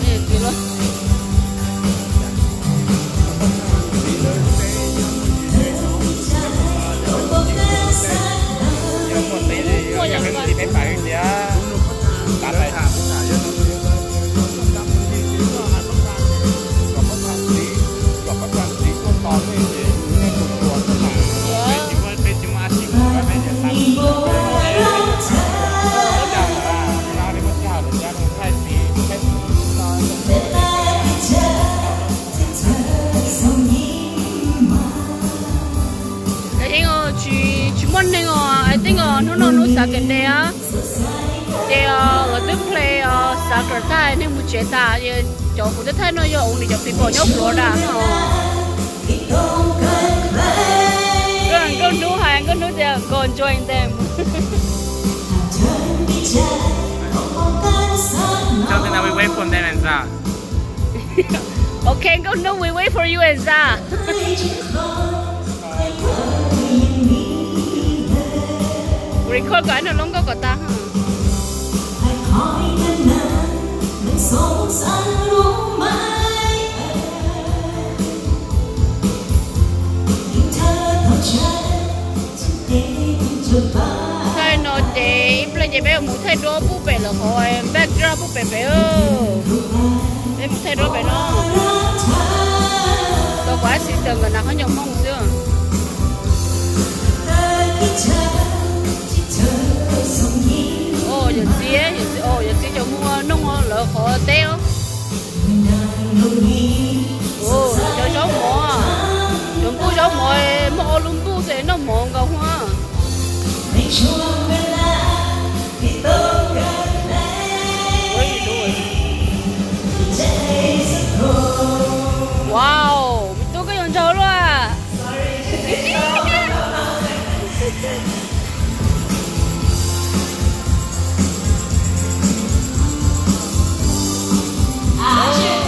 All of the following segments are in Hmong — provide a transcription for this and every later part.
Ces los Hais tias, hais tias kom pab txhab txiv, kom pab txhab txiv tuaj tos nej ces nej tus tuas xwb mas. Peb tsis muaj, peb tsis muaj ab tsi mus rau peb tias xav mus rau peb mus rau peb tias no li muaj sij hawm lawm thiab thaij txiv thaij txiv no. Cov heev os, tsis, tsis muaj neeg os, I think os, hnub no hnub Saturday os. Ces lawv twb play os soccer tag nej mus tsev tas, cov kuv twb thaij no yog only cov people nyob Florida no. Nkauj Hnub hais, Nkauj Hnub tias go join them. Tell them that we wait for them and Zaj. Ok, Nkauj Hnub, we wait for you and Zaj. Record kom no lub nkauj kom tag. Thaij no ces ib pliag ces peb mus thaij duab pub pem lawv qhov backdrop pub pem pem. Peb mus thaij duab pem no. Tau kuv ab tsi taws nkawd hnav qhob ncauj Hmoob xwb. Yawm txiv, yawm txiv, yawm txiv cov mus noj lawv qhov teb os. Cov zaub mov, cov npub zaub mov, muaj ob lub npub ces noj mov nkaus huab. Wow, me tub koj yuav ntshaw luaj. Lawv keej,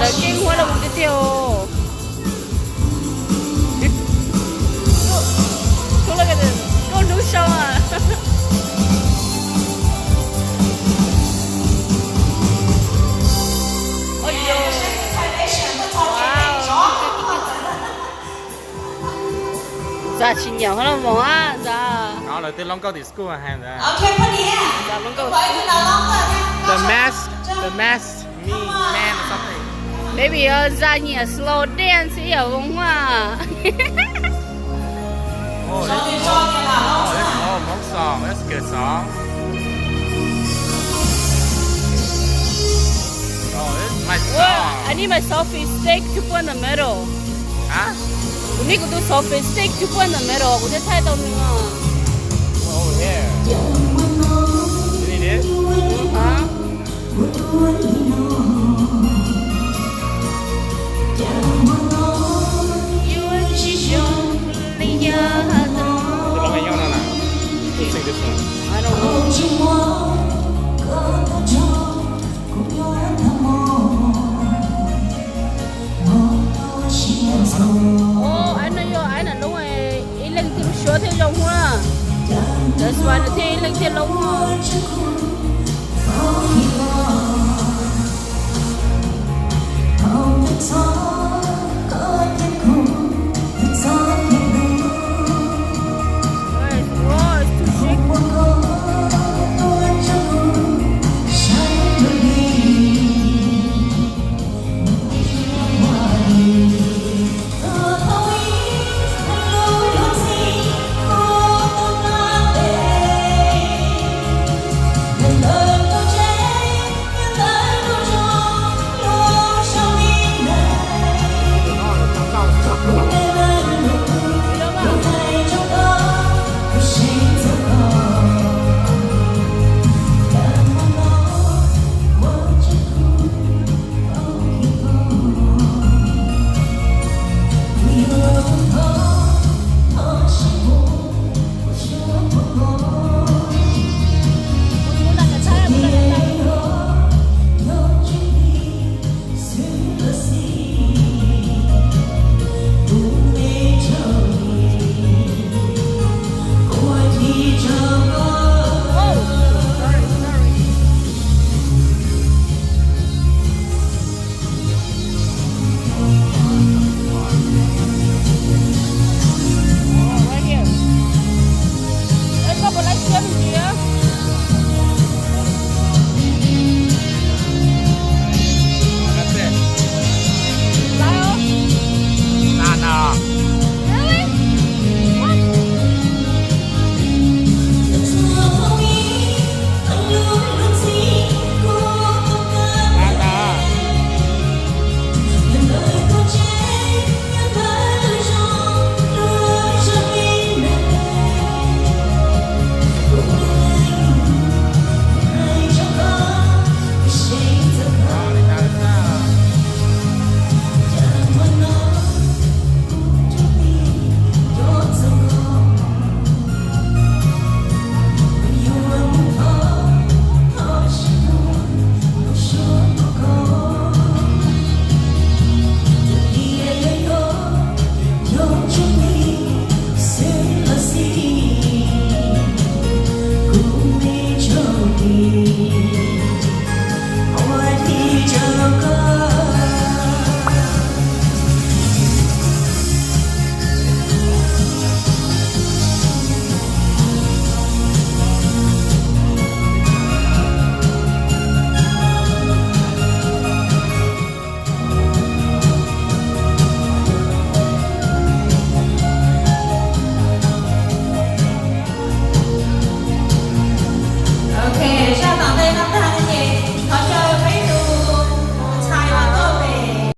lawv keej huab lawv mus tiag tiag. Nkauj Hnub sau. Zaj tsis nyiam huab laj moos a Zaj. No lawv twb loob nkauj tim school hais ntawd. Zaj loob nkauj tim school. The mask, the mask, me, man or something. Maybe Zaj nyiam slow dance ib yam voos mas. Oh, this is, oh, this is all Hmong song. That's a good song. Oh, this is my song. I need my selfie stick to put in the middle. Huh? Kuv nij kuv tus selfie stick to put in the middle, kuv thiaj thaij tau nws. Over here. You need this? Hov. Yuav tsis xyov li yog. Tus no me nyob no na. Tus xeem tus xeem. I don't know. Ov, aib no yog aib nam loob, ib leeg thiaj lub suab thiaj zoo huab. That's why nws thiaj ib leeg thiaj loob huab.